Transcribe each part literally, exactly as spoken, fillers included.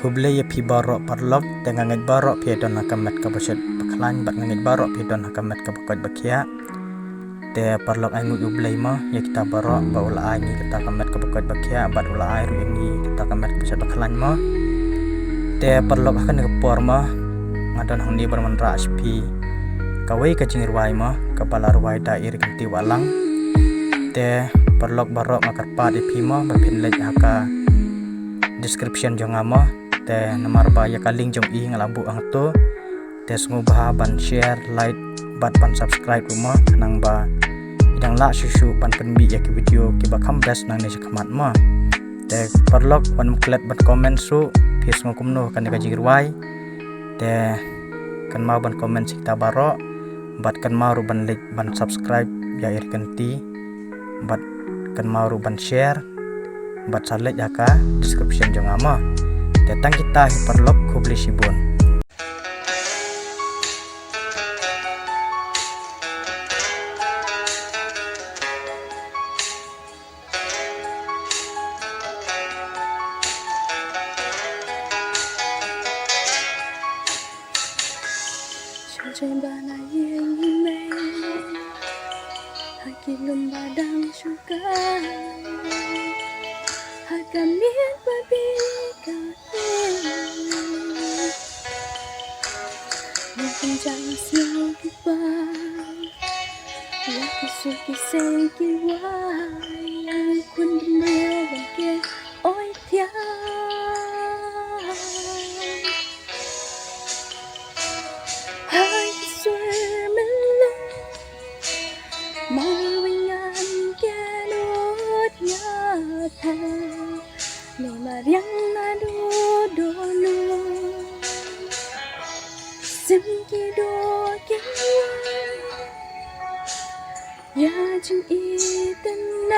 Khublei ïa phi baroh paralok, te nga ngeit baroh phi don ha ka met kaba shit ba khlaiñ, bad nga ngeit baroh phi don ha ka met kaba koit ba khiah. Te paralok, ai nguh ïa U Blei mo ïa kita baroh ba u la ai ngi kita ka met kaba koit ba khiah, bad u la ai ruh ïa ngi kita ka met kaba shit ba khlaiñ mo. Te paralok, ha kane ka por mo, nga don hangne ban wanrah sha phi kawei ka jingrwai mo, kaba la rwai da i Rikynti Wahlang. Te paralok baroh, nga kyrpad ïa phi mo ba phin leit ha ka description jong nga mo. Te namar ba ïa ka link jong i nga la buh hangto. Te sngewbha ban share, like bad ban subscribe ruh mo, khnang ba i dang lah shuh shuh ban pynmih ïa ki video kiba kham best nangne shakhmat mo. Te paralok, wat nym klet ban comment shuh phi sngew kumno kane ka jingrwai. Te kynmaw ban comment sha kita baroh, bad kynmaw ruh ban like, ban subscribe ïa i Rikynti, bad kynmaw ruh ban share, bad sa leit ha ka description jong nga mo. Te tang kita hi paralok, khublei shibun. Sha jong ba na ïing i mei, ha ki lum ba dang shu kai, ha ka miet ba bit ka ïing. Ïa ki jang sniew ki ba, ïa ki sur ki sei ki wai, ïa ki khun ki briew ba ki oi thiang. Hai ki sur myllung, marwei ngan kynnoh ïa pha. Me mariang naduh dohnud, sim ki doh ki wai, ïa jingitynnad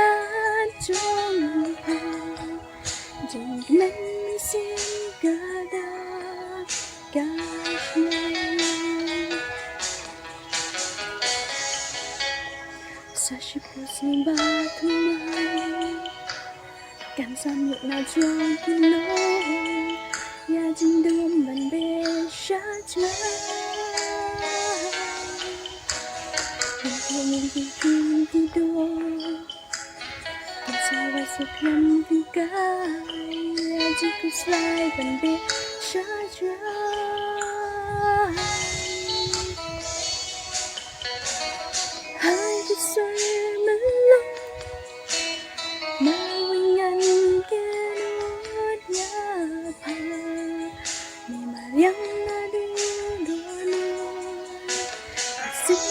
jong pha. Jingkmen mynsiem ka da ka shnong. Sa shiphew snem ba thymmai, kan sa mih na jong ki long ïa jingdum ban beh sha jngai. Kan sa mih ki kum ki dor, kan sa wai suk lam tyngkai ïa jingkhuslai ban beh sha jngai. Hai ki sur myllung, marwei ngan kynnoh ïa pha. Me mariang naduh dohnud, sim